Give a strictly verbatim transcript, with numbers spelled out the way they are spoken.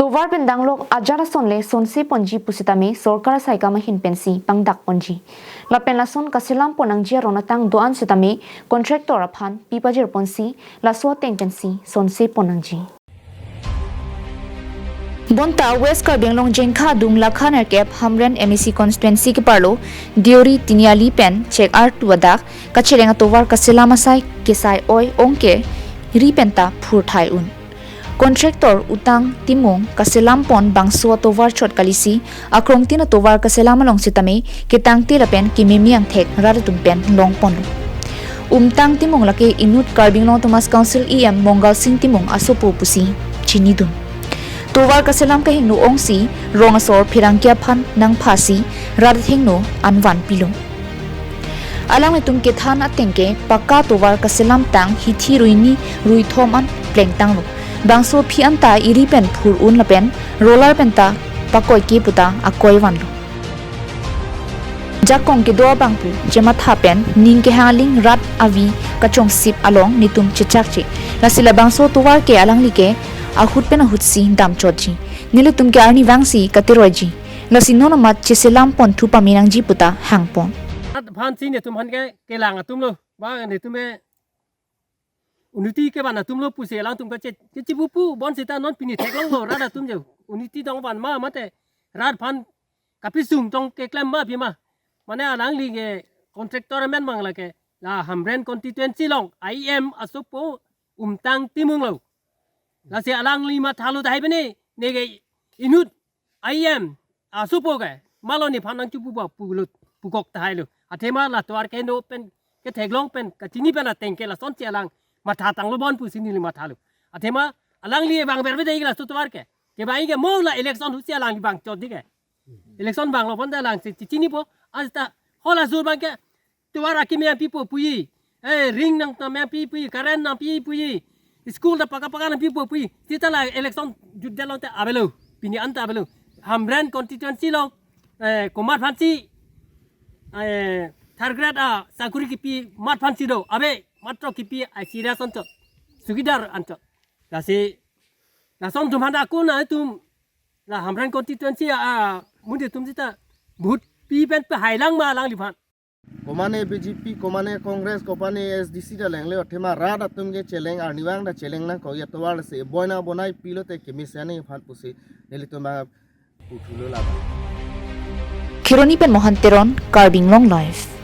Tovar pen danglok ajat ason le sonse ponji pusitame sorkar asai kam ahin pensi pangdak ponji. Lapen lason kaselam pon nangji aron atang do-an sitame contractor aphan pi pajir ponsi laso ateng pensi sonse pon nangji. Bonta West Karbi Anglong Jengkha adung lakha nerkep Hamren M A C constituency keparlo Deori Tiniali pen chek artu adak kacheleng atovar kaselam asai kesai oi ongke ri penta phurthai un. Contractor Utang Timung kaselam pon bangso atovar chot kalisi akrongtin atovar kaselam along sitame ketangte lapen kememe angthek rat atum pen long ponlo. Umtang Timung lake inut Karbi Anglong Autonomous Council E M Mongal Sing Timung asopo pusi chinidun. Tovar kaselam kahingno ongsi rong asor pherangke aphan nangphasi rat athengno anvan pilo. Alanglitum kethan atengke pakka tovar kaselam tang hithi ruini ruithom an plengtanglo. Bangso aphi anta iri pen phur un lapen roller penta pakoi ke puta akoi vanlo. Jakong kedo abang pu chematha pen ning kehang aling rat avi kachongsip along netum chechakche. Lasi labangso tovar ke alangli ke ahut pen ahutsi damchotji. Nelitum ke arnivangsi kateroiji. Lasi non amat cheselam ponthu pame nangji puta hangpon. Rat aphansi netum aphan ke kelang atumlo. Ba netum ke unity kevan atumlo pusi alangtum ke che, che, chepupu bonsita non pini theklonglo rat atum je. Unity tong van ma mate rat aphan kapisung tong keklem ma pima. Mane alangli ke contractor amen mang lake la Hamren constituency along E M asopo Umtang Timung lo. Lasi alangli mathalo tahai bene neke inut E M asopo ke malo nephan nangchepu ba pulo pukok tahailo. Athema la tovar keno pen ketheklong pen kachini pen atengke lasonsi alang matha tanglo bon pusi neli mathalo. Athema alangli vangver bede laso tovar ke. Kevang ke mo la election ahutsi alangli vangchot dike. Election vanglo pon ta alangsi chinipo. Asta hola sur abang ke tovar akimi apipo puji. Eh, ring nangtum apipo puji, current nangpipo puji. School ta pakka pakka nangpipo puji. Seta la election jutdetlo te avelo. Pini anta avelo. Hamren constituency along, eh, komat aphansi, eh, third grade asakuri kipi mat aphansi do. Ave, matro kipi ai serious anchot. Sugidar anchot. Lasi, lason atum aphan ta ako nangtum la Hamren constituency a, a, amonit atum seta vote pi pen pehailang ma alangliphan. Komane B J P, komane Congress, komane A S D C ta lengle athema rat atum ke cheleng arnivang ta cheleng nangkok ya tovar si boina bonai pilote kemesen aphan pusi nelitum ma puthulo laba. Kheroni pen Mohan Teron, Karbi Anglong Live.